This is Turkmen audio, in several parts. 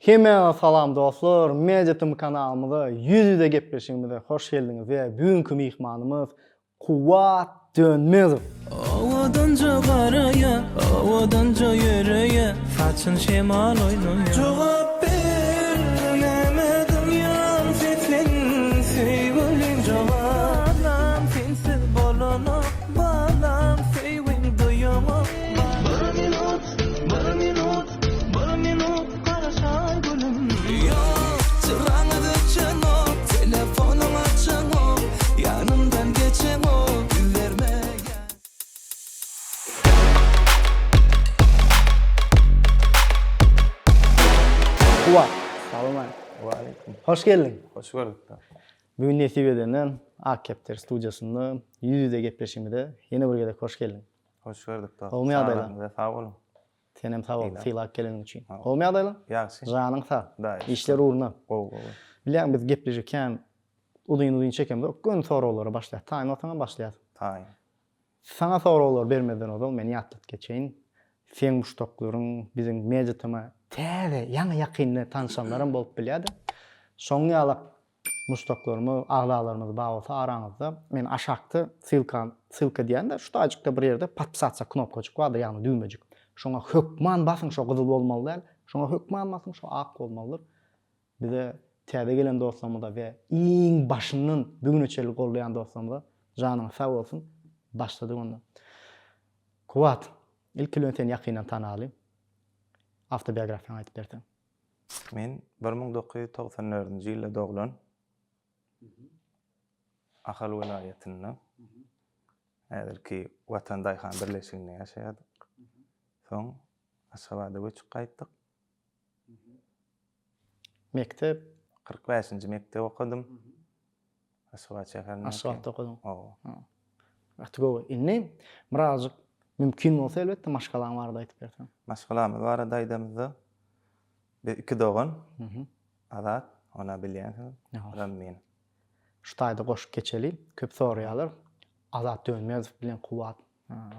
Hemmäňize salam dostlar, Media TM kanalymyza ýüz-ýüze gepleşigimize hoş geldiňiz we bu günki myhmanymyz Kuwwat Dönmezow. Owadanja garaýa, owadanja ýöreýä, saçyn şemal oýnaýa. Jogap ber, näme duýýaň seslen, söýgülim jogap. Balam sensiz bolanok, balam söýgiň duýaňok. Bir minut, bir minut, bir minut garaşaý gülüm. Ýok, çyraňyz öçenok, telefonyň açaňok, ýanymdan geçeňok, ýüz berme ýa. Kuwat, salam. Waleýkim. Hoş geldiň. Hoş gördük. Bu gün nesip edenden Ak kepder studiýasynda ýüz-ýüze gepleşigimize ýene bir gezek hoş geldiň. Hoş gördük dost. Gowmy ýagdaýlar? Saglygyňyza sag boluň. Senem sag bol, Sylap. sylap geleniň üçin. Gowmy ýagdaýlar? Ýagşy. Janyň sag. Hudaýa şükür. Işler ugruna. Gowy, gowy. Bilýäň biz gepleşigi kän uzyn-uzyn çekemzok, göni soraglara başlaýas. Taýyn bolsaňam başlaýas. Taýyn. Saňa soraglary bermezden ozal men ýatladyp geçeýin. Seň muşdaklaryň biziň Media TM täze, ýaňy ýakynda tanyşanlaram bolup bilýär-de. Şoň ýalak Muşdaklarymyz, agzalarymyz bar bolsa araňyzda, men aşakda ssylka, ssylka diýende şu taýjykda bir ýerde podpisatsa knopkajyk bardyr, ýagny düwmejik. Şoňa hökman basyň, şo gyzyl bolmaly däl, şoňa hökman basyň, şo ak bolmalydyr. Bize täze gelen dostlarymyza we iň başyndan bu güne çenli goldaýan dostlarymyza janyňyz sag bolsun. Başladyk onda. Kuwwat, ilki bilen seni ýakyndan tanaly. Awtobiografiýaňy aýdyp berseň. Men 1994-nji ýylda doglan. Ahal welaýatynda. Häzirki Watan daýhan birleşiginde ýaşaýardyk. Soň Aşgabada göçüp gaýtdyk. Mekdep? 45-nji mekdep okadym. Aşgabat şäherinde. Aşgabatda okadyň. Hawa. Gaty gowy. Indi birazjyk mümkin bolsa elbetde maşgalaň barada aýdyp berseň. Maşgalamyz barada aýdamyzda biz iki dogan. Azat, ona bilýänsiňiz. Olam men. Şu taýda goşup geçeli. Köp soraýarlar. Azat Dönmezow bilen Kuwwat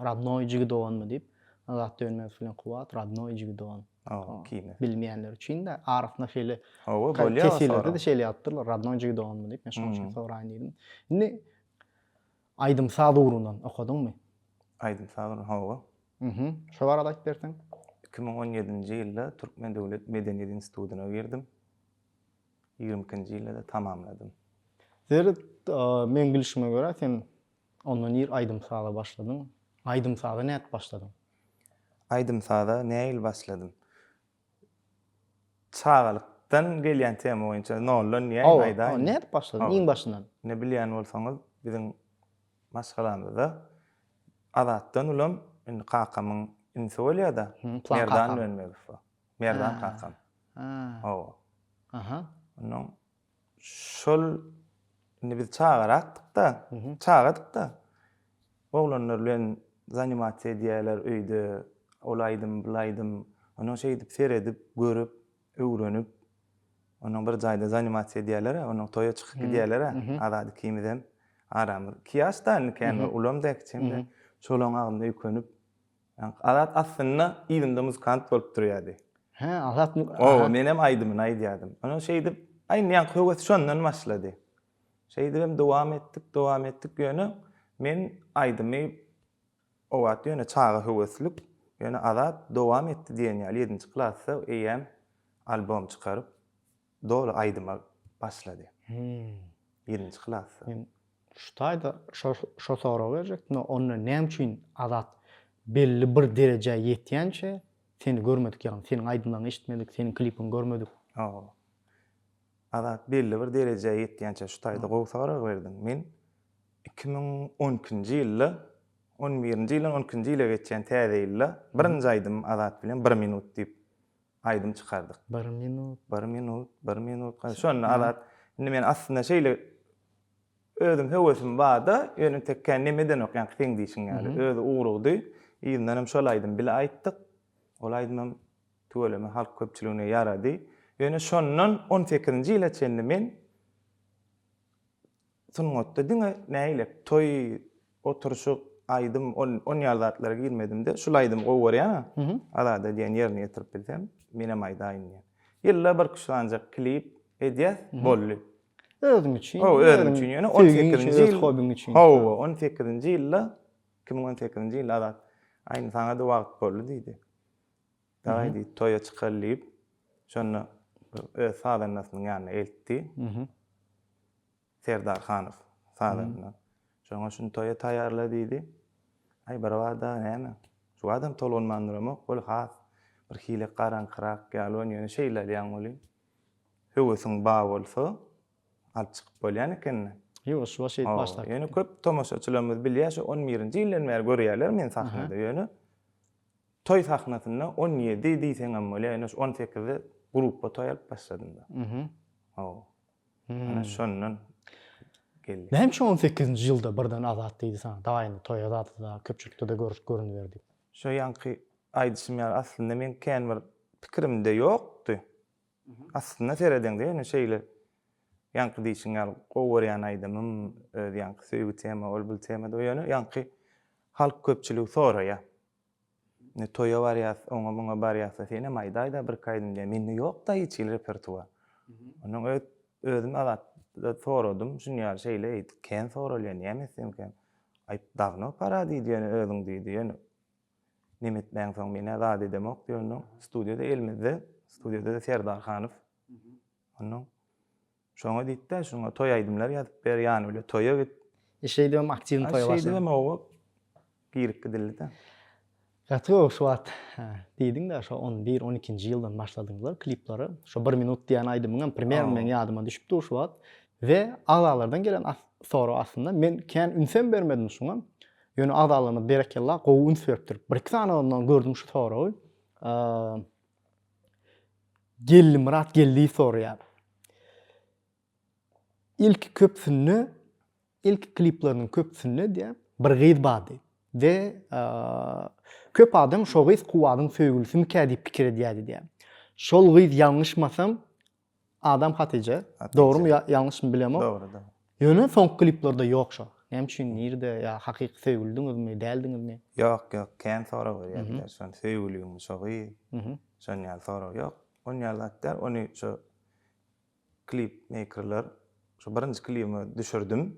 Radnoý jigi doganmy diýip. Azat Dönmezow bilen Kuwwat radnoý jigi dogan. Hawa, kime? Bilmeýänler üçin-de arasynda şeýle Hawa, bolýar o teswirlerde-de şeýle ýazypdyrlar, radnoý jigi doganmy diýip. Men şonuň üçin soraýyn diýdim. Indi aýdym-saz ugrundan okadyňmy? Aýdym-saz ugrundan, hawa. Mhm. Şo barada aýdyp berseň. 2017-nji ýylda Türkmen döwlet medeniýet institutyna girdim. 22-nji ýylda-da tamamladym. Seret, meň bilşime görä sen Ondan ir aýdym-saza başladyň. Aýdym-saza nädip başladyň? Aýdym-saza nähili başladym? Çagalykdan gelýän tema boýunça noldan diýäýin, aýdaýyn. Hawa, nädip başladyň iň başyndan? Ine bilýän bolsaňyz, biziň maşgalamyzda Azatdan ulam indi kakamyň inisi bolýar-da, Merdan Dönmezow. Merdan kakam. Hawa. Aha. Onnoň Şol indi biz çagarakdyk-da, çagadyk-da. Oglanlar bilen zanimasiýa edýärler öýde, ol aýdym, bul aýdym. Ondan şeýdip seredip, görüp, öwrenip, ondan bir jaýda zanimasiýa edýärler-ä, ondan toýa çykyp gidýärler-ä, Azat ikimizem aramyz. Iki ýaş-da indi kän bir ulam däl, kiçem däl. Şolaň agzynda öýkenip, Azat aslynda yzymda muzykant bolup durýardy. Hä, Azat mu- Owa, menem aýdymyny aýdýardym. Ondan şeýdip, aý indi ýaňky höwes şondan başlady. Şeýdibem dowam etdik, dowam etdik, ýöne men aýdymy o wagt ýöne çaga höweslik, ýöne Azat dowam etdi diýen ýaly ýedinji klasda eýýäm albom çykaryp, doly aýdyma başlady. Ýedinji klasda. Men şu taýda şo şo soragy berjekdim, onda näme üçin Azat belli bir derejä ýetýänçe seni görmedik, ýagny seniň aýdymlaryňy eşitmedik, seniň klipiňi görmedik? Hawa. Azat belli bir derejä ýetýänçe şu taýda gowy sorag berdiň. Men 2012-nji ýylda, 11-nji ýyldan 12-nji ýyla geçýän täze ýylda birinji aýdymym Azat bilen Bir minut diýip aýdym çykardyk. Bir minut. Bir minut, bir minut. Şonda Azat, indi men aslynda şeýle özüm höwesim barda, ýöne tek kän neme edenok, ýaňky seň diýşiň ýaly. Özi ugrugdy. Yzyndan hem şol aýdymy bile aýtdyk. Ol aýdymam tüweleme halk köpçüligine ýarady. Ýöne şondan on sekizinji ýyla çenli men Sungatda diňe nägilek toý, oturyşyk, aýdym on on ýaly zatlara girmedim-de, şul aýdymy gowy görýän-ä, Azada diýen ýerine ýetirip bilsem, menem aýdaýyn diýen. Ýylda bir iki üç sanjak klip edýäs, boldy. Özüň üçin. Hawa, özüm üçin ýöne 18-nji ýyl. Öz hobbiň üçin. Hawa, 18-nji ýylda 2018-nji ýylda Azat aýny saňa-da wagt boldy diýdi. Dawaý diýdi, toýa çykaly diýip, şonda öz sazandasynyň ýanyna eltdi. Serdar Hanow sazanda. Şoňa şuny toýa taýýarla diýdi. Aý birbada näme? Şu adam tolgunman duramok, ol has bir hili garaňkyrak ýaly bolýan, ýöne şeýle alýaň welin, höwesiň bar bolsa, alyp çykyp bolýan ekeni. Ýuwaş-ýuwaş şeýdip başlap. Ýöne köp tomaşaçylarymyz bilýär, şu on birinji ýyldan bäri görýärler meni sahnada, ýöne toý sahnasynda 17 diýseňem bolýar, ýöne şu on sekizde grupba toý alyp başladym-da. Hawa. Ana şondan geldi. Näme üçin on sekizinji ýylda birden Azat diýdi saňa, dawaý indi toýa zada-da, köpçülikde-de görüş görüniber diýip. Şo ýaňky aýdyşym ýaly aslynda meň kän bir pikirimde ýokdy. Aslynda seredeňde ýöne şeýle ýaňky diýşiň ýaly gowy görýän aýdymym öz ýaňky söýgi tema ol bul temada ýöne ýaňky halk köpçüligi soraýar. Indi toýa barýas, oňa muňa barýas-da, senem aýdaý-da birki aýdym diýýär. Mende ýok-da hiç hili repertuar. Ondan öz özüm Azatda soradym, şuny ýaly şeýle eý, kän soralýar, näme etsemkäm? Aý, dawno pora diýdi ýöne özüň diýdi, ýöne neme etmäňsoň men-ä zat edemok diýdi ondan. Studiýada elimizde, studiýada-da Serdar Hanow. Ondan Şoňa diýdi-de, şuňa toý aýdymlar ýazyp ber, ýany bile toýa git. E şeýdibem aktiwny toýa başlady. Şeýdibem oba girip gidildi-de. Gaty gowy şu wagt diýdiň-de şo on bir, on ikinji ýyldan başladyňyzlar klipleri. Şo bir minut diýen aýdymyňam primerno meň ýadyma düşüp dur şu wagt. We agzalardan gelen sorag aslynda men kän ünsem bermedim şuňa. Ýöne agzalarymyz berekella gowy üns beripdir. Bir iki sany ondan gördüm şu soragy. Geldimyrat Geldiýew soraýar. Ilki köpüsinde, ilki klipleriniň köpüsinde diýýär, bir gyz bardy. We köp adam şo gyz Kuwadyň söýgülisimikä diýip pikir edýärdi diýýär. Şol gyz ýalňyşmasam Adam Hatyja. Dogrumy ýalňyşmy bilemok. Dogry dogry. Ýöne soňky kliplerde ýok şo. Näme üçin nirde ýa hakyky söýgülidiňizmi däldiňizmi? Ýok ýok kän sorag berýärler şony söýgüliňmi şo gyz şon ýaly sorag ýok. On ýaly zat däl ony şo klip meýkerler şo birinji klibime düşürdim.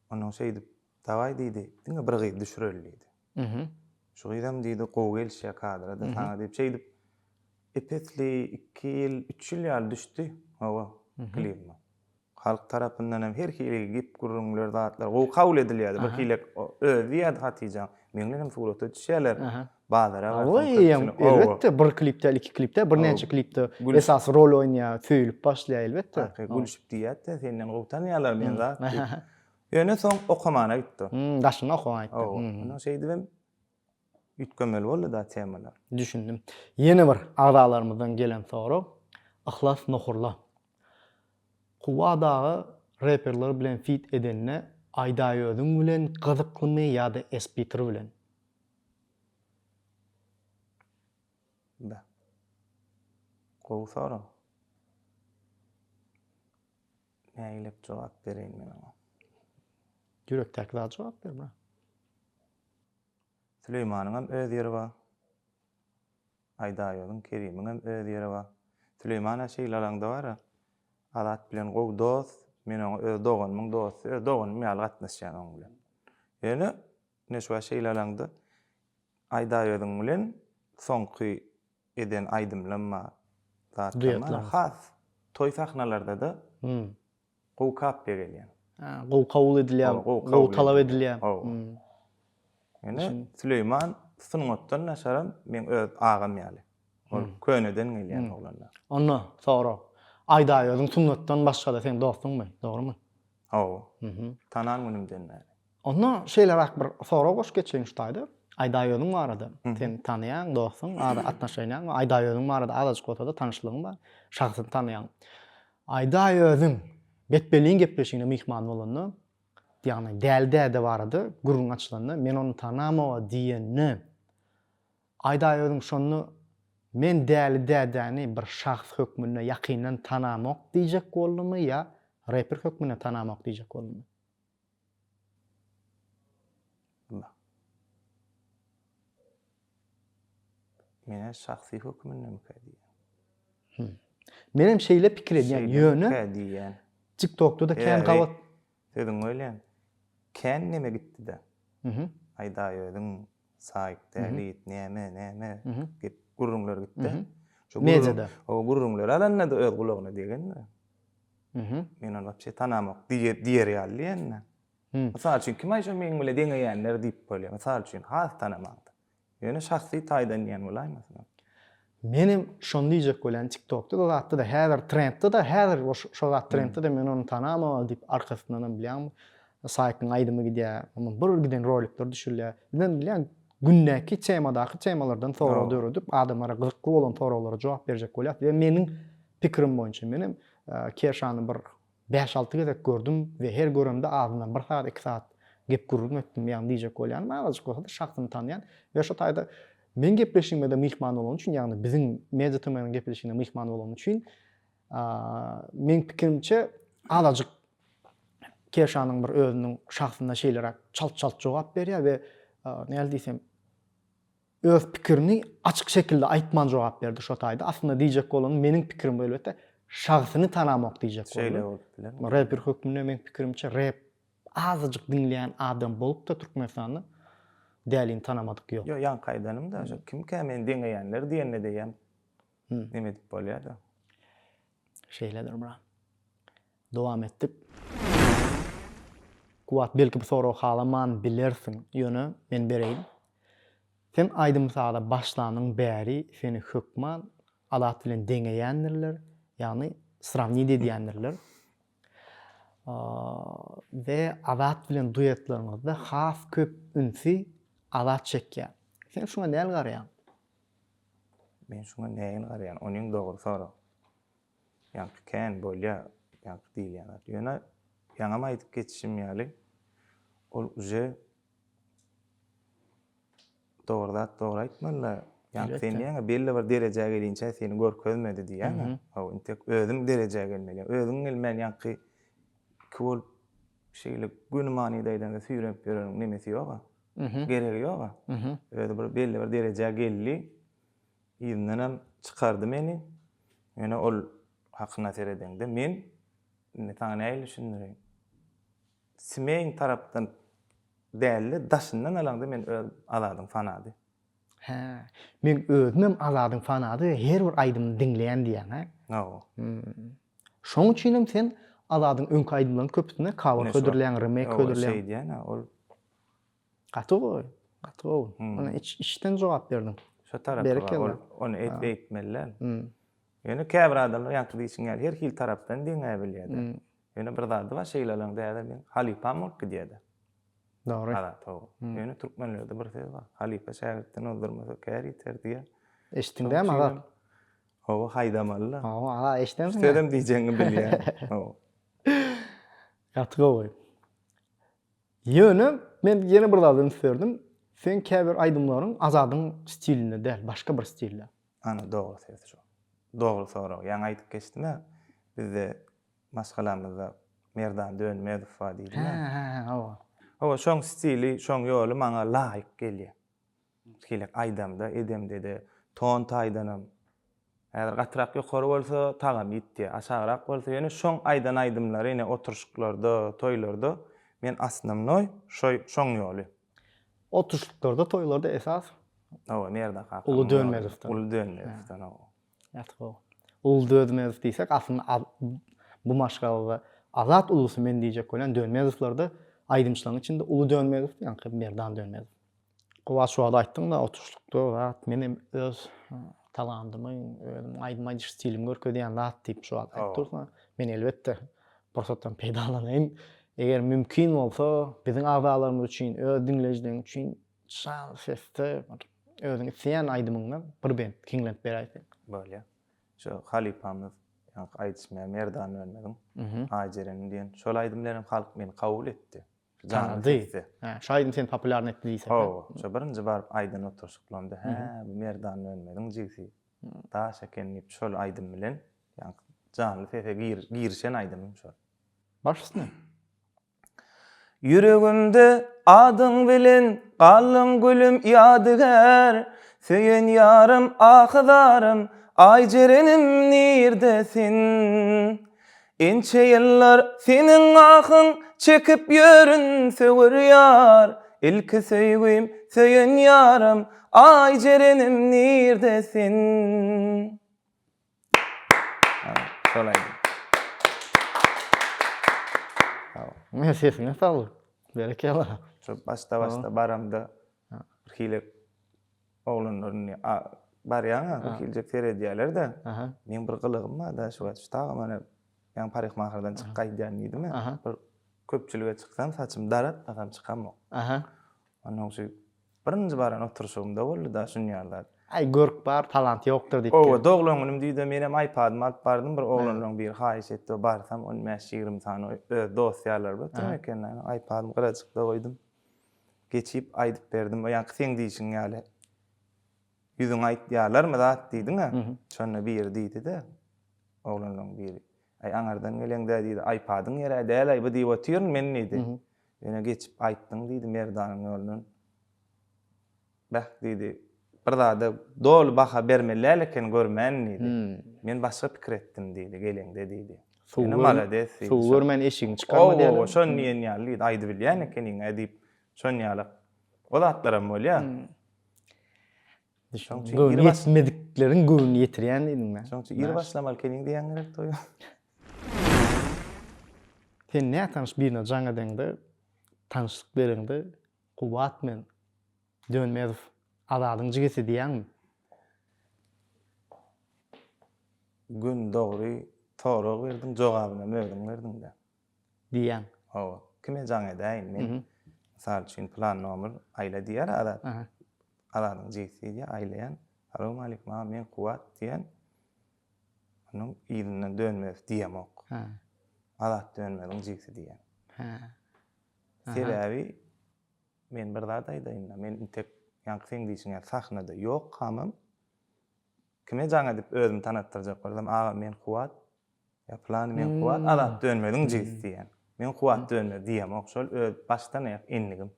Ondan şeýdip dawaý diýdi diňe bir gyz düşüreli diýdi. Şu gyzam diýdi gowy gelişýär kadra-da saňa diýip şeýdip epesli iki ýyl üç ýyl ýaly düşdi hawa klibime. Halk tarapyndan hem her hili gep gürrüňler zatlar gowy kabul edilýärdi. Bir hili özi diýýärdi Hatyjaň meň bilen hem surata düşýärler. Bazara barsaň köpçülik. Elbetde bir klip däl iki klip däl birnäçe klipde esasy rol oýnaýar söýülip başlaýar elbetde. Gülüşip diýýärdi senden gowy tanýarlar meni zat diýip. Ýöne soň okamana gitdi. Hmm, daşyna okamana gitdi. Hawa. Ondan şeýdibem üýtgemeli boldy-da temalar. Düşündim. Ýene bir agzalarymyzdan gelen sorag. Yhlas Nohurla. Kuwat aga reperler bilen feat edende Aýdaýözüň bilen gyzyklymy ýa-da Espitr bilen? Be. Gowy sorag. Nägilek jogap bereýin men oňa? Ýürekdäki zada jogap ber bra. Süleýmanyňam öz ýeri bar. Aýdaýozyň, Kerimiňem öz ýeri bar. Süleýman-a şeýle alaňda bar-a, Azat bilen gowy dost, men oňa öz doganymyň dosty, öz doganym ýaly gatnaşýan oň bilen. Ýöne, ine şu wagt şeýle alaňda Aýdaýozyň bilen soňky eden aýdymlam bar, zatlam bar. Has toý sahnalarda-da gowy kapyýa gelýän. Gowy kabul edilýär, gowy talap edilýär. Ýöne Süleýman sungatdan daşaram meň öz agam ýaly. Ol köneden gelýän oglanlar. Onda sorag. Aýdaýozyň sungatdan başga-da seň dostuňmy? Dogrumy? Hawa. Tanan günümden bäri. Onda şeýleräk bir sorag goşup geçeýin şu taýda. Aýdaýozyň barada. Sen tanaýaň, dostuň, ara atnaşaýnaň we Aýdaýozyň barada azajyk bolsa-da tanyşlygyň bar. Şahsyny tanaýaň. Aýdaýozyň Betbelliň gepleşigine myhman bolanda, ýagny Däli däde barada gürrüň açylanda, men ony tanamoga diýende, Aýdaýozyň şonda men Däli dädäni bir şahs hökmünde ýakyndan tanamok diýjek boldumy ýa reper hökmünde tanamok diýjek boldumy? Menä şahsy hökmündemikä diýýän. Hmm. Menem şeýle pikir edýän, ýöne diýýän. TikTokda-da kän gabat. Sözüňi bölýän. Kän neme gitdi-de. Aýdaý özüň saýyk dälit, näme, näme gep gürrüňler gitdi. Şu Mediada. O gürrüňleri alanda-da öz gulagyna degendir. Men ony wapşe tanamok diýer ýaly diýende. Mysal üçin kim aý şo meň bile deňeýänler diýip bolýar. Mysal üçin has tanamaňda. Ýöne şahsy taýdan diýen bolaýmasyn. Menem şony diýjek bolýan tiktokda-da zatda-da häzir trendde-de häzir şo zat trendde-de men ony tanamok diýip arkasyndanam bilýäňmi Saýkyň aýdymy gidýär ondan bir giden rolikler düşürilýär. Bizem bilýäň gündäki temadaky temalardan sorag döredip adamlara gyzykly bolan soraglara jogap berjek bolýas we meniň pikirim boýunça menem Keşany bir Bäş-alty gezek gördüm we her göremde azyndan bir sagat, iki sagat gep-gürrüň etdim. Ýagny diýjek bolýanym, azajyk bolsa-da şahsyny tanýan we şo taýda meň gepleşigime-de myhman bolany üçin, ýagny biziň Media TM-niň gepleşigine myhman bolany üçin, meň pikirimçe, azajyk Keşanyň bir özüniň şahsynda şeýleräk çalt-çalt jogap berýär we näl diýsem, Öz pikirini açyk şekilde aýtman jogap berdi şo taýda. Aslynda diýjek bolany meniň pikirim bu elbetde şahsyny tanamok diýjek boldy. Şeýle bolup biler. Reper hökmünde meň pikirimçe rep azajyk diňleýän adam bolupda Türkmenistanda Dälini tanamadyk ýok. Ýok ýaňky aýdanymda şo kimkä meni deňeýänler diýende diýýän neme edip bolýada. Şeýledir bra. Dowam etdik. Kuwwat belki bu soragy halaman bilersiň, ýöne men bereýin. Sen aýdym-saza başlanyň bäri seni hökman Azat bilen deňeýändirler, ýagny sravnit edýändirler. We Azat bilen duetleriňizde has köp ünsi Azat çekýär. Sen şuňa näl garaýaň? Men şuňa nägile garaýan? Onyň dogry sorag. Ýaňky kän bolýa, ýaňky diýilýän zat. Ýöne ýaňam aýdyp geçişim ýaly, ol uje dogry zat dogry aýtmaly-da. Ýaňky sen diýýäň-ä, belli bir derejä gelinçä seni görkezmedi diýýäň-ä. Hawa, intek özüň derejä gelmeli. Özüň gelmän ýaňky iki bolup şeýle göni manyda aýdanda süýrenip ýöreniň nemesi ýog-a. Geregi ýog-a. Özi bir belli bir derejä geldi. Yzyndanam çykardy meni. Ýöne ol hakyna seredeňde men indi saňa nähili düşündireýin. Simeýn tarapdan dälde daşyndan alaňda men öz Azadyň fanady. Hä. Men özümem Azadyň fanady we her bir aýdymyny diňleýän diýýäň hä? Hawa. Şoň üçinem sen Azadyň öňki aýdymlarynyň köpüsine cover hödürleýäň, remake hödürleýäň. Hawa şeýdýän-ä ol. Gaty gowy. Gaty gowy. Ony iç içden jogap berdiň. Şo tarapy bar. Ol ony edip eýtmeli däl. Ýöne käbir adamlar ýaňky diýşiň ýaly her hili tarapdan deňäbilýär-de. Ýöne bir zady bar, şeýle alaň däde meň halypam bolup gidýär-de. Dogry. Azat hawa. Ýöne türkmenlerde bir söz bar. Halypa şägirtden ozdurmasa kär ýiter diýýär. Eşitdiň dämi Azat? Hawa, haýdamaly-da. Hawa, Azat eşidensiň. Sözem diýjegiňi bilýän. Hawa. Gaty gowy. Ýöne men ýene bir zada üns berdim. Seň käbir aýdymlaryň Azadyň stilinde däl, başga bir stilde. Ana dogry söz şu. Dogry sorag. Ýaňy aýdyp geçdim-ä. Bizde maşgalamyzda Merdan Dönmezow bar diýdim-ä. Hä, hä, hä, hawa. Hawa, şoň stili, şoň ýoly maňa laýyk gelýär. Şeýle aýdamda, edemde-de, ton taýdanam. Häzir gatyrak ýokary bolsa, tagamy ýitýär. Aşagrak bolsa, ýöne şoň aýdan aýdymlary ine oturyşyklarda, toýlarda men osnownoý şoý şoň ýoly. Oturyşyklarda, toýlarda esas Hawa, Merdan kakamyň Uly Dönmezowdan. Uly Dönmezowdan, hawa. Gaty gowy. Uly Dönmezow diýsek, aslynda bu maşgalada Azat ulusy men diýjek bolýan Dönmezowlarda aýdymçylaryň içinde Uly Dönmezow, ýaňky Merdan Dönmezow. Kuwwat şu wagt aýtdyňda oturyşlykda zat menem öz talandymy özümiň aýdym aýdyş stilimi görkezýän zat diýip şu wagt aýdyp dursuň. Men elbetde pursatdan peýdalanaýyn. Eger mümkin bolsa biziň agzalarymyz üçin öz diňleýjileriň üçin şan sesde bir özüň isleýän aýdymyňdan bir bent hiňlenip beräýseň. Bolýar. Şu halypamyz ýaňky aýdyşym ýaly Merdan Dönmeziň Aýjerenim diýen şol aýdym bilenem halk meni kabul etdi. Tanady. Hä, şu aýdym seni populýarny etdi diýsek. Hawa, şo birinji baryp aýdan oturyşyklarymda, hä, bu Merdan Dönmeziň jigsi daş eken diýip, şol aýdym bilen, ýaňky janly sese girişen aýdymym şol. Baş üstüne. Ýüregimde adyň bilen galdyň gülüm ýadygär, Söýen ýarym ahy-zarym. Aý jerenim nirde sen? Ençe ýyllar seniň ahyň çekip ýörün söwer ýar. Ilki söýgüm söýen ýarym, Aý jerenim nirde sen? Şol aýdym. Sag Sesiňe saglyk. Berekella. Şo başda başda baramda bir hili oglanlar indi barýaň-a bir hiljek seredýärler-de. Meň bir gylygym bar-da şu wagt şu taga mana ýaňy parikmaherden çykyp gaýdýan diýdim-ä. Bir köpçülige çyksam saçymy daratmasam çykamok. Onnoň şu birinji baran oturyşygymda boldy-da şunýaly zat. Aý görk bar, talant ýokdur diýip. Owa, doglan günüm diýdi, menem iPadymy alyp bardym, bir oglanlaryň biri haýyş etdi, barsam on bäş-ýigrimi sany öz dost-ýarlary bilen oturan ekenler. IPadymy gyrajykda goýdum. Geçip aýdyp berdim. O ýaňky seň diýşiň ýaly ýüzüňe aýtýarlarmy zat diýdiň-ä. Şonda biri diýdi-de, oglanlaryň biri. Aý aňardan geleňde diýdi, iPadyň ýer-ä däl-aý bu diýip otyryn men diýdi. Ýöne geçip aýtdyň diýdi Merdanyň ýolundan. Beh diýdi, bir zada doly baha bermeli däl eken görmän diýdi. Men başga pikir etdim diýdi geleňde diýdi. Suw Ýöne malades diýdi. Suw görmän eşigiňi çykarma diýdi. Owo, şony diýen ýaly diýdi, aýdybilýän ekeniň-ä diýip, şon ýaly. O zatlaram bolýar. Şoň üçin göwni ýetmedikleriň göwnüni ýetirýän diýdiň men. Şoň üçin ir başlamaly ekeniň diýýän gerek toýa. Sen nätanyş birine jaň edeňde, tanyşlyk bereňde Kuwwat men Dönmezow Azadyň jigisi diýýäňmi? Gün dogry sorag berdiň jogabynam özüň berdiňdä. Diýýäň. Hawa. Kime jaň edäýin men? Mysal üçin pylan nomer Aýla diýýär Azat. Azadyň jigisi diýýär Aýlaýan. Salowmaleýkim aga men Kuwwat diýýän. Onuň yzyndan Dönmezow diýemok. Azat Dönmeziň jigisi diýýän. Sebäbi men bir zat aýdaýyn-da, men intek ýaňky seň diýşiň ýaly sahnada ýokkamam kime jaň edip özümi tanatdyrjak bolsam, aga men Kuwwat, ýa pylany men Kuwwat, Azat Dönmeziň jigisi diýýän. Men Kuwwat Dönmez diýemok, şol öz başdan aýak endigim.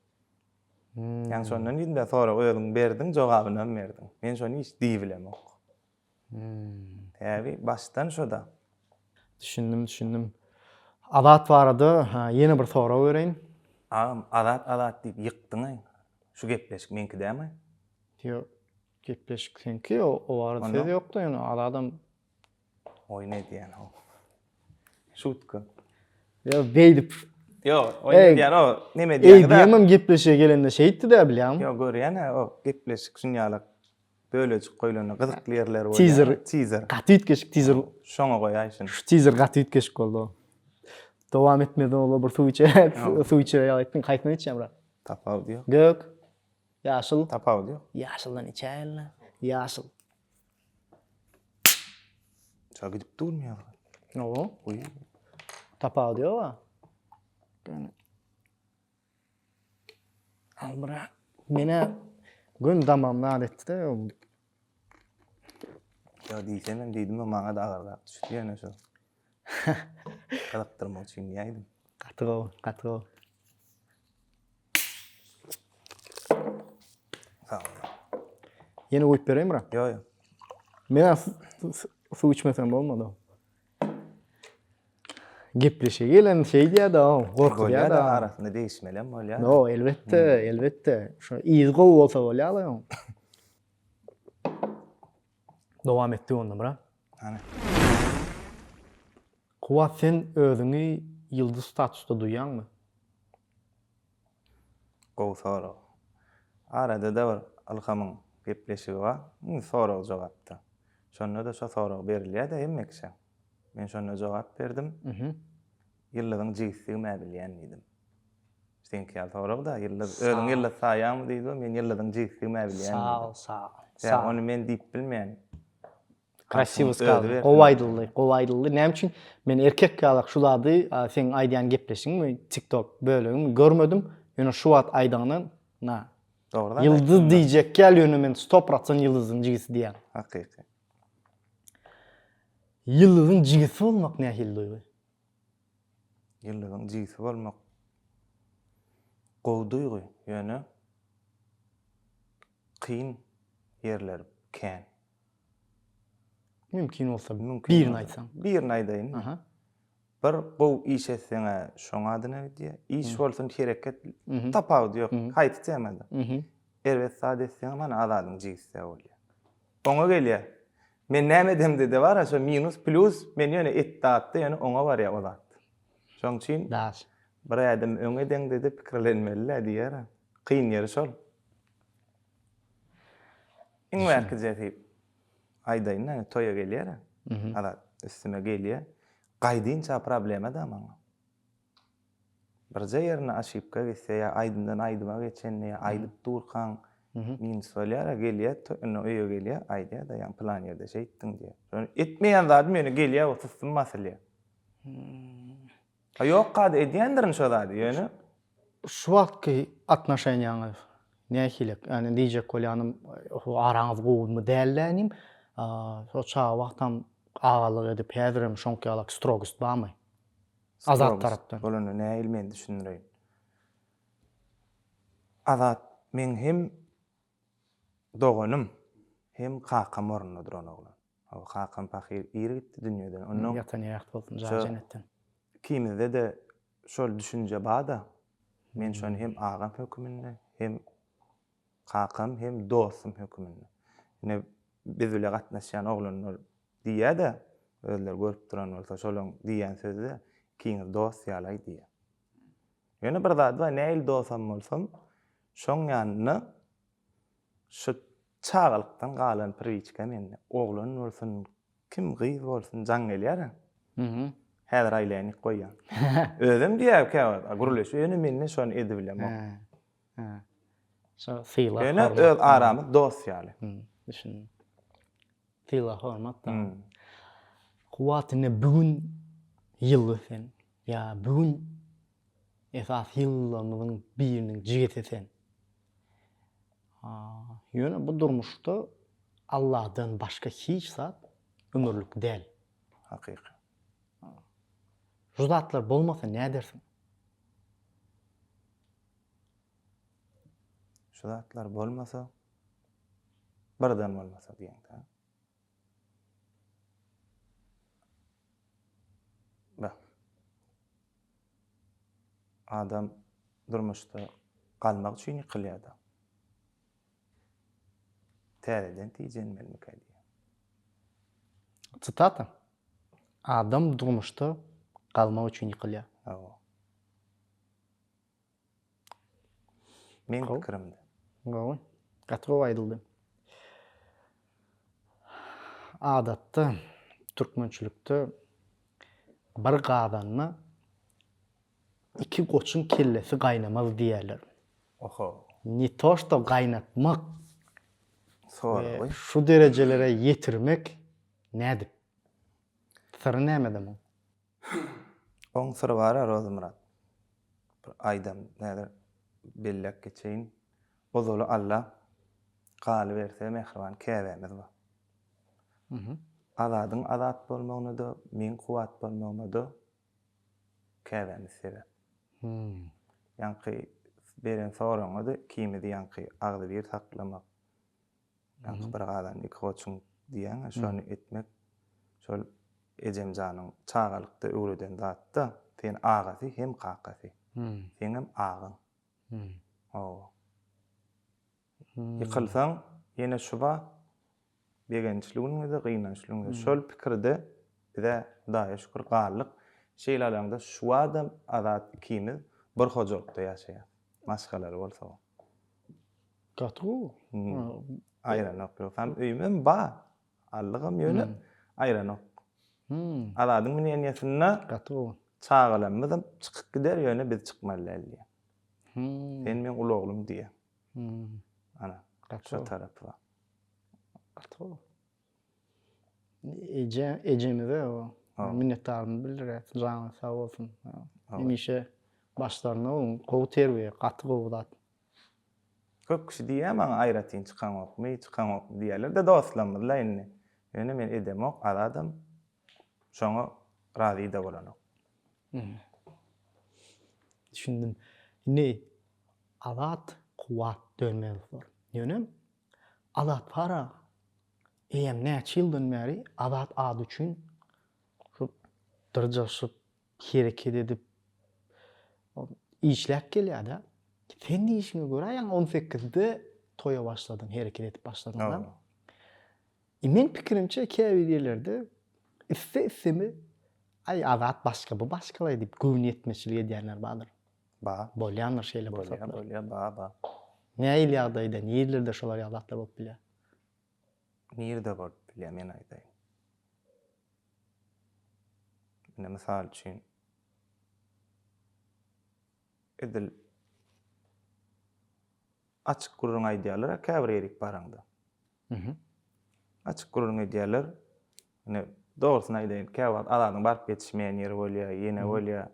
Ýaňy şondan diýdim-dä, soragy özüň berdiň, jogabynam berdiň. Men şony hiç diýibilemok. Sebäbi başdan şo-da. Düşündim, düşündim. Azat barada ýene bir sorag bereýin. Agam, Azat, Azat diýip ýykdyň-aý. Şu gepleşik meňki dämi? Ýok, gepleşik seňki, o barada söz ýok-da, ýöne Azadam Oýun edýän ho. Şutka. Ýok, beýdip. Ýok, oýun edýän o, neme edýän? Eý, diýemem gepleşige gelende şeýtdi-dä, bilýäňmi? Ýok, görýän-ä, o gepleşik şunýalak bölejik goýlanda gyzykly ýerleri bolýar. Tizer. Tizer. Gaty üýtgeşik tizer. Şoňa goýaý şuny. Şu tizer gaty üýtgeşik boldy. Dowam etmeden ozal bir suw içe, suw içere ýaly etdiň. Haýsyny içýäň brat? Tapawudy ýok. Gök, ýaşyl. Tapawudy ýok. Ýaşyldan içäýeli. Ýaşyl. Şa gidip durmy ýa? Owo. Uý. Tapawudy ýok-a. Al bra. Menä gün damagym zat etdi-de. Ýa diýsemem diýdim, maňa-da agyrrak düşdi ýöne şu. Gyzykdyrmak üçin diýäýdim. Gaty gowy, gaty gowy. Sag bol. Ýene guýup bereýin bra. Ýok, ýok. Men suw içmesem bolmady. Gepleşige gelen şeý diýýär-de, gorkuzýar-da. Bolýar-da, arasynda degişmelem bolýar. No, elbetde, elbetde. Şo yzy gowy bolsa bolýar-la oň. Dowam etdik onda, bra. Hany. Kuwwat sen özüňi ýyldyz statusda duýýaňmy? Gowy sorag. Arada-da bir Ylhamyň gepleşigi bar. Indi sorag-jogapda. Şonda-da şo sorag berilýär-de hemme kişä. Men şonda jogap berdim. Ýyldyzyň jigisidigim-ä bilýän diýdim. Seňki ýaly sorag-da, Ýyldyz, özüňi ýyldyz saýýaňmy diýdi, men ýyldyzyň jigisidigim-ä bilýän diýdim. Sag ol, sag ol. Sebäbi ony men diýip bilmeýän. Krasiwo skazano. Gowy aýdyldy, gowy aýdyldy. Näme üçin men erkek ýalak şu zady seň aýdýan gepleşigiňmi, TikTok bölegiňmi görmedim. Ýöne şu wagt aýdaňdan na. Dogry zat. Ýyldyz diýjek ýaly ýöne men 100% ýyldyzyň jigisi diýýän. Hakyky. Ýyldyzyň jigisi bolmak nähili duýgy? Ýyldyzyň jigisi bolmak gowy duýgy, ýöne kyn ýerleri kän. Mümkin bolsa birini aýtsaň. Birini aýdaýyn. Aha. Bir gowy iş etseň-ä şoň adyna gidýär. Iş bolsun, hereket tapawudy ýok. Haýsy temada. Erbet zat etseňem hany Azadyň jigisi bolýar. Oňa gelýär. Men näme edemde-de bar-a şo minus, plýus, men ýöne etdi atdy, ýöne oňa barýar o zat. Şoň üçin Daş. bir ädim öňe edeňde-de pikirlenmeli-dä diýýär-ä. Kyn ýeri şol. Iň bärkijesi aýdaýyn-da, toýa gelýär-ä. Azat üstüme gelýär. Gaýdynça problema-da maňa. Birje ýerinde oşibka gitse ýa aýdymdan aýdyma geçende ýa aýdyp durkaň minus bolýar-a, gelýär, indi öýe gelýär, aýdýar-da, ýa pylan ýerde şeýtdiň diýýär. Şony etmeýän zadym ýöne gelýär, o sussum basylýar. A ýok kada edýändirin şo zady ýöne. Şu wagtky atnoşeniýaňyz nähili? Ýani diýjek bolýanym, araňyz gowumy däl-dä inim? Şo çaga wagtam agalyk edip häzirem şoňky ýalak strogost barmy? Azat tarapdan. Bolanda nähili men düşündireýin. Azat meň hem doganym, hem kakam ornunda duran oglan. Hawa, kakam pahyr ir gitdi dünýeden. Onnoň Ýatan ýeri ýagty bolsun, jaýy jennetden. Ikimizde-de şol düşünje bar-da. Men şony hem agam höküminde, hem kakam, hem dostum höküminde. Ine, biz bile gatnaşýan oglanlar diýýär-de, özleri görüp duran bolsa, şolaň diýýän sözi-de, ikiňiz dost ýaly-aý diýýär. Ýöne bir zat bar, nähili dostam bolsam, şoň ýanynda Şu çagalykdan galan priwiçka mende. Oglan bolsun, kim gyz bolsun jaň gelýär. Mhm. Häzir aýlaýyn goýýan. Özem diýýär käwagt, gürleşip, ýöne mende şony edibilemok. Hä. Şo sylag. Ýöne öz aramyz dost ýaly. Düşündim. Sylag hormat da. Kuwwat ine bu gün ýyldyz sen. Ýa bu gün esasy ýyldyzlarymyzyň biriniň jigisi sen. Ýöne bu durmuşda Allahdan başga hiç zat ömürlik däl. Hakyky. Şu zatlar bolmasa nädersiň? Şu zatlar bolmasa, birden bolmasa diýeňde. Bak. Adam durmuşda galmak üçin ýykylýar-da. Täzeden tijenmelimikä diýýän. Sitata, Adam durmuşda galmak üçin ýykylýar. Hawa. Meň pikirimde. Gowy. Gaty gowy aýdyldy. Adatda türkmençilikde bir gazanda iki goçuň kellesi gaýnamaz diýýärler. Oho. Ne to što gaýnatmak we şu derejelere ýetirmek nädip? Syry nämede muň? Oň syry bar-a Rozymyrat. Bir aýdam häzir belläp geçeýin. Ozaly Alla, galyberse mähriban käbämiz bar. Azadyň azat bolmagyna-da, meň kuwwat bolmagyma-da käbämiz sebäp. Ýaňky beren soragyňa-da ikimizi ýaňky agzybir saklamak, Ýaňky bir gazan iki goçuň diýýäň-ä, şony etmek şol ejem janyň çagalykda öwreden zat-da, sen agasy hem kakasy. Seňem agaň. Hawa. Ýykylsaň, ýene şu bar, begençli günüňde-de, gynançly günüňde. Şol pikirde biz-ä Hudaýa şükür galdyk. Şeýle alaňda şu badam Azat ikimiz bir hojalykda ýaşaýas. Maşgalaly bolsagam. Gaty gowy. Aýranok ýogsam öýümem bar. Allygam ýöne aýranok. Azadyň mneniýasynda gaty gowy. Çagalarymyzam çykyp gider ýöne biz çykmaly däl diýýär. Sen meň uly oglum diýýär. Ana şo tarapy bar. Gaty gowy. Eje, ejemize o minnetdarlygymy bildirýäs. Jany sag bolsun. Hemişe başlarynda bolun. Gowy terbiýe, gaty gowy zat. Köp kişi diýýär maňa aýratyn çykaňokmy, çykaňokmy diýýärler-de dostlarymyz-la indi. Ýöne men edemok, Azadam şoňa razy-da bolanok. Düşündim. Indi Azat Kuwwat Dönmezow bor. Ýöne Azat Para. Eýýäm näçe ýyldan bäri Azat ady üçin şu dyrjaşyp, hereket edip, işläp gelýär-de. Sen diýişiňe görä ýaňy on sekizde toýa başladyň, hereket edip başladyň-da. E meň pikirimçe käbir ýerlerde isse-issemi aý Azat başga, bu başgalaý diýip göwnüýetmezçilik edýänler bardyr. Ba. Bolýandyr şeýle pursatlar. Bolýar, bolýar, ba, ba. Nähili ýagdaýda, nirelerde şolar ýaly zatlar bolup bilýär? Nirede bolup bilýär, men aýdaýyn. Ine, mysal üçin, edil açyk gürrüň aýdýarlar-a käbir ýerik baraňda. Açyk gürrüň edýärler. Ine, dogrusyny aýdaýyn, käwagt Azadyň baryp ýetişmeýän ýeri bolýar, ýene bolýar.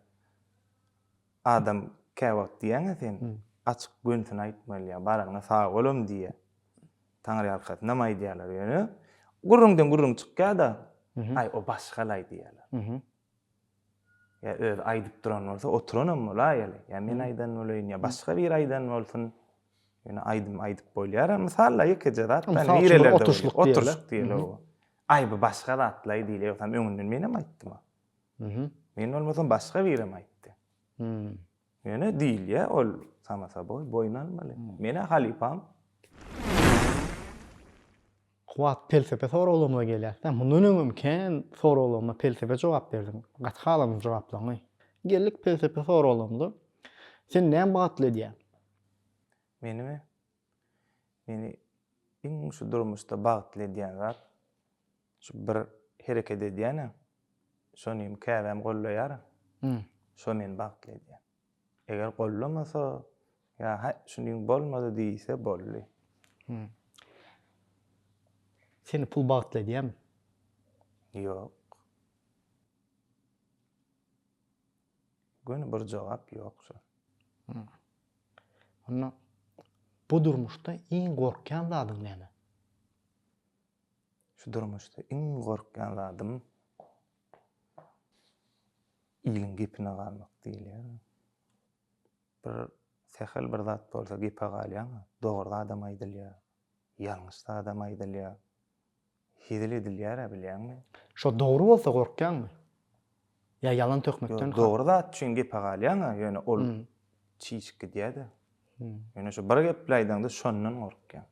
Adam käwagt diýýäň-ä sen, açyk gönsüni aýtmaly ýa baranyňa sag bolam diýýär. Taňryýalkasynam aýdýarlar ýöne gürrüňden gürrüň çykýar-da, aý o başgalaý diýýärler. Ýa özi aýdyp duran bolsa oturanam bolaýaly. Ýa men aýdan bolaýyn, ýa başga biri aýdan bolsun. Ýöne aýdym aýdyp bolýar. Mysal-la ýekeje zat. Mysal üçin bir oturyşlyk diýeli. Oturyşlyk diýeli. Aý bu başga zatlaý diýeli. Ýogsam öňünden menem aýtdym-a. Men bolmasam başga birem aýtdy. Ýöne diýilýär ol sama soboý boýun almaly. Men-ä halypam. Kuwat pelsepe soraglaryna gelýäs-dä. Mundan öňem kän soraglaryma pelsepe jogap berdiň. Gaty haladym jogaplaryňy. Geldik pelsepe soraglarymyza. Seni näme bagtly edýär? Menimi? Meni iň şu durmuşda bagtly edýän zat şu bir hereket edýän-ä, şony käbäm gollaýar. Şo meni bagtly edýär. Eger gollamasa ýa haý şunyň bolmady diýse boldy. Seni pul bagtly edýärmi? Ýok. Göni bir jogap ýok şo. Onda bu durmuşda iň gorkýan zadyň näme? Şu durmuşda iň gorkýan zadym iliň gepine galmak diýilýär. Bir sähel bir zat bolsa gepe galýaň, dogry zadam aýdylýar, ýalňyş zadam aýdylýar. Hezil edilýär-ä bilýäňmi? Şo dogry bolsa gorkýaňmy? Ýa ýalan töhmetden Ýok, dogry zat üçin gepe galýaň-a, ýöne ol çişip gidýär-de. Ýöne şo bir gepli aýdaňda şondan gorkýaň.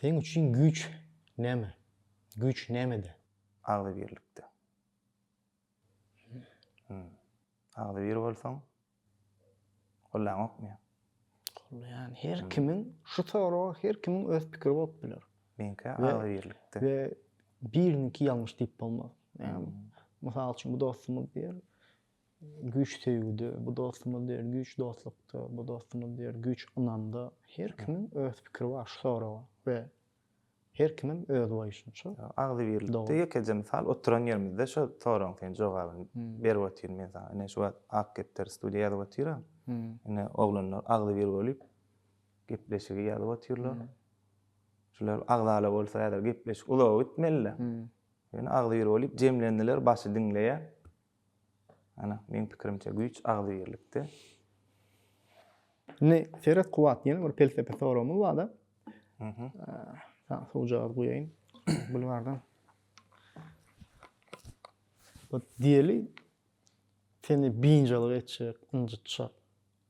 Seň üçin güýç näme? Güýç nämede? Agzybirlikde. Agzybir bolsaň, Gollaňokmy? Gollaýan. Her kimiň şu soraga her kimiň öz pikiri bolup biler. Meňkä agzybirlikde. We biriniňki ýalňyş diýip bolmaz. Ýagny, mysal üçin bu dostumyz diýer, güýç söýgüde, bu dostumyz diýer, güýç dostlukda, bu dostumyz diýer, güýç ynamda. Her kimiň öz pikiri bar şu soraga we Her kimem öz boýuşynça. Agzybirlikde ýekeje mysal oturan ýerimizde şo soragyň sen jogabyny berip otyryn men saňa. Ine şu wagt Ak kepderi studiýa ýazyp otyr-a. Ine oglanlar agzybir bolup gepleşigi ýazyp otyrlar. Şular agzala bolsa häzir gepleşik uzaga gitmeli-de. Ýöne agzybir bolup jemlendiler, başy diňleýär. Ana, meň pikirimçe güýç agzybirlikde. Indi seret Kuwat ýene bir pelsepe soragymyz barda. Mhm. Saňa suwjagaz guýaýyn. Bulwardan. Bu diýeli seni biynjalyk etjek, ynjytjak,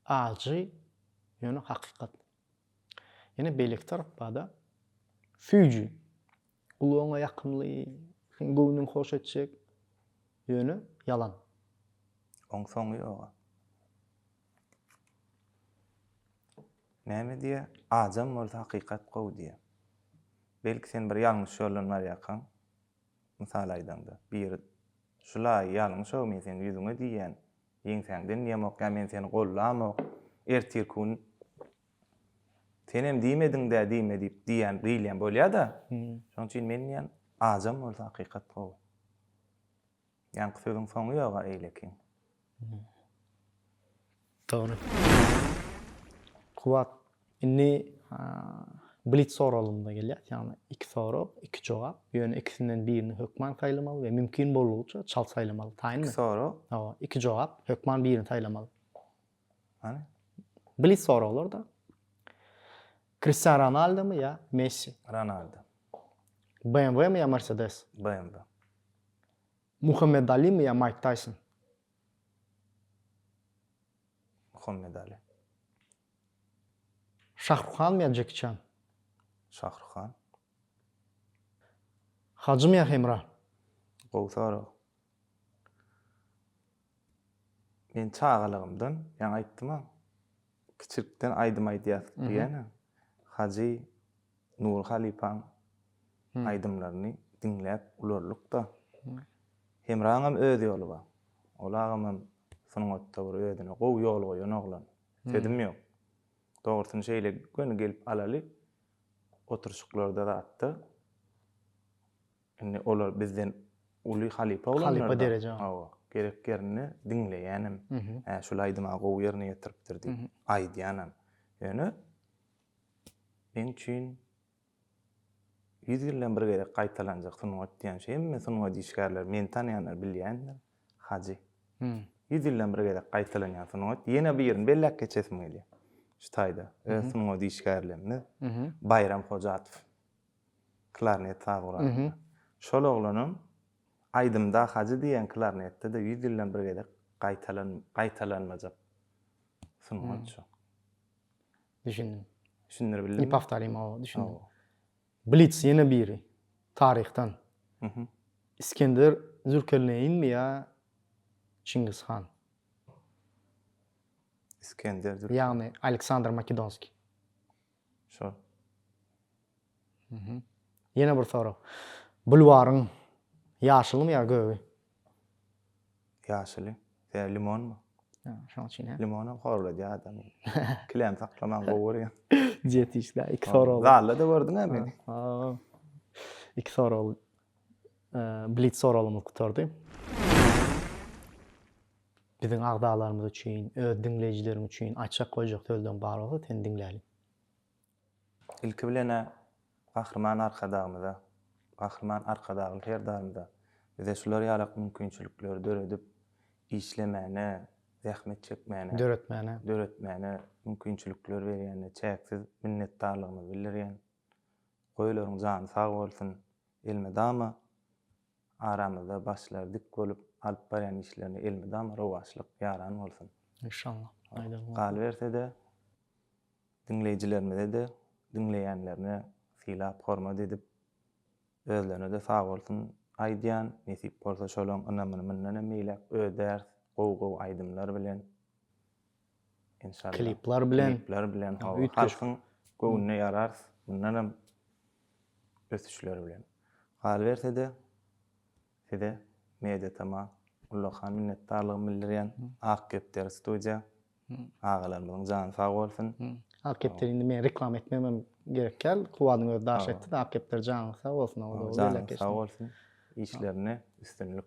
ajy, ýöne hakykat. Ýene beýleki tarap barda. Süýji. Gulagyňa ýakymly, seň göwnüňi hoş etjek, ýöne ýalan. Oň soňy ýoga. Näme diýýär? Ajam bolsa hakykat gowy diýýär. Belki sen bir ýalňyş ýoldan barýarkaň, mysal aýdaňda, biri şulaý ýalňyş-ow men seň ýüzüňe diýýän, ýeňsäňden diýemok ýa men seni gollamok, ertirki gün Senem diýmediň-dä diýme diýip diýýän diýilýän bolýa-da. Şonuň üçin men diýýän, ajam bolsa hakykat gowy. Ýaňky sözüň soňy ýog-a eýlekiň. Dogry. Kuwat, indi blitz soralymyza gelýäs, ýagny iki sorag, iki jogap, ýöne ikisinden birini hökman saýlamaly we mümkin boldugyça çalt saýlamaly. Taýynmy? Iki sorag. Hawa, iki jogap, hökman birini saýlamaly. Hany? Blitz soraglar-da. Kristian Ronaldomy ýa Messi? Ronaldo. BMW-mi ýa Mercedes? BMW. Muhammed Alimi ýa Maýk Taýson? Muhammed Ali. Şahruhanmy ýa Jeki Çan? Şahruhan. Hajymy ýa Hemra? Gowy sorag. Men çagalygymdan, ýaňy aýtdym-a, kiçilikden aýdym aýdýas diýýän-ä. Hajy Nury halypaň aýdymlaryny diňläp ulaldyk-da. Hemraňam öz ýoly bar. Ol agamam sungatda bir özüne gowy ýol goýan oglan. Sözüm ýok. Dogrusyny şeýle göni gelip alaly, oturyşyklarda zatda indi olar bizden uly halypa oglanlar. Halypa dereje. Hawa. Gerek ýerinde diňleýänem. Hä, şul aýdyma gowy ýerine ýetiripdir diýip aýdýanam. Ýöne meň üçin 100 ýyldan bir gezek gaýtalanjak sungat diýen şu hemme sungat işgärleri meni tanaýanlar bilýändir. Hajy. 100 ýyldan bir gezek gaýtalanýan sungat. Ýene birini belläp geçesim gelýär. Şu taýda öz sungat işgärlerimiz Baýram Hojatow. Klarnet saz guralynda. Şol oglanam aýdymda Hajy diýen klarnetde-de 100 ýyldan bir gezek gaýtalan gaýtalanmajak sungat şu. Düşündim. Düşündirip bildimmi? Nepowtorim hawa, düşündim. Blitz ýene biri. Taryhdan. Iskender Zülkerneýinmi ýa Çingiz han? Iskender Zülkerneýin. Ýagny Aleksandr Makedonskiý. Şol. Ýene bir sorag. Bulwaryň ýaşylymy ýa gögi? Ýaşyly. Sebäbi limonmy? Ýa, şoň üçin hä. Limonam horladýar adamy. Kilem saklaman gowy görýän. Diýet işle. Iki sorag. Zalda-da gördüň-ä meni. Iki sorag. Blitz soragymyz gutardy. Biziň agzalarymyz üçin, öz diňleýjileriň üçin aýtjak goýjak sözleň bar bolsa seni diňläliň. Ilki bilen-ä Gahryman Arkadagymyza, Gahryman Arkadagly Serdarymyza bize şular ýalak mümkinçilikleri döredip işlemäne, zähmet çekmäne, Döretmäne. döretmäne mümkinçilikler berýänine çäksiz minnetdarlygymyzy bildirýän. Goý olaryň jany sag bolsun, elmydama aramyzda başlary dik bolup alyp barýan işlerine elmydama rowaçlyk ýaran bolsun. Inşallah. Aýdaly bolsun. Galyberse-de, Diňleýjilerimize-de diňleýänlerine sylap hormat edip özlerine-de sagbolsun aýdýan, nesip bolsa şolaň ynamyny mundan hem beýläk ödäris gowy gowy aýdymlar bilen enşalla. Klipler bilen. Klipler bilen hawa halkyň göwnüne ýararys mundanam ösüşler bilen. Galyberse-de size Media Tama ullakan minnetdarlygymy bildirýän Ak kepderi studiýa Agalarymyzyň jany sag bolsun. Ak kepderi indi men reklama etmegimem gerek däl. Kuwadyň özi daş etdi-de Ak kepderi janyň sag bolsun. Janyň sag bolsun. Işlerinde üstünlik.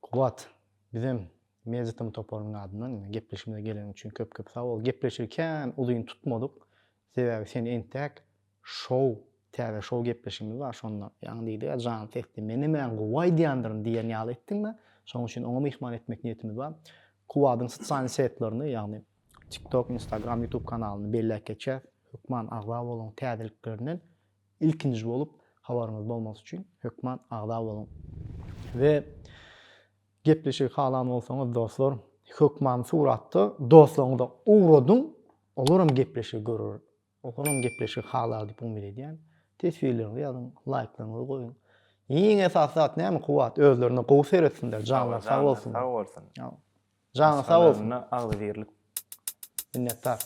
Kuwat, bizem Media-TM toparynyň adyndan indi gepleşigimize geleniň üçin köp-köp sag bol. Gepleşigi kän uzyn tutmadyk. Sebäbi sen entäk şou, täze şou gepleşigimiz bar şonda. Ýaňy diýdi-ä jany sesli menem-ä gowy aýdýandyryn diýen ýaly etdiň-de. Şonuň üçin oňa myhman etmek niýetimiz bar. Kuwadyň sosial setlerini, ýagny TikTok, Instagram, YouTube kanalyny belläp geçýäs. Hökman agza boluň, täzeliklerinden ilkinji bolup habaryňyz bolmasy üçin hökman agza boluň. We gepleşigi halan bolsaňyz dostlar, hökman suratda dostlaryňyza ugradyň, olaram gepleşigi görer. Olaram gepleşigi halar diýip umyt edýän. Teswirleriňizi ýazyň, laýklaryňyzy goýuň. Iň esasy zat näme Kuwat? Özlerine gowy seretsinler, janlary sag bolsun. Sag bolsun. Janyň sag bolsun. Agzybirlik. Minnetdar.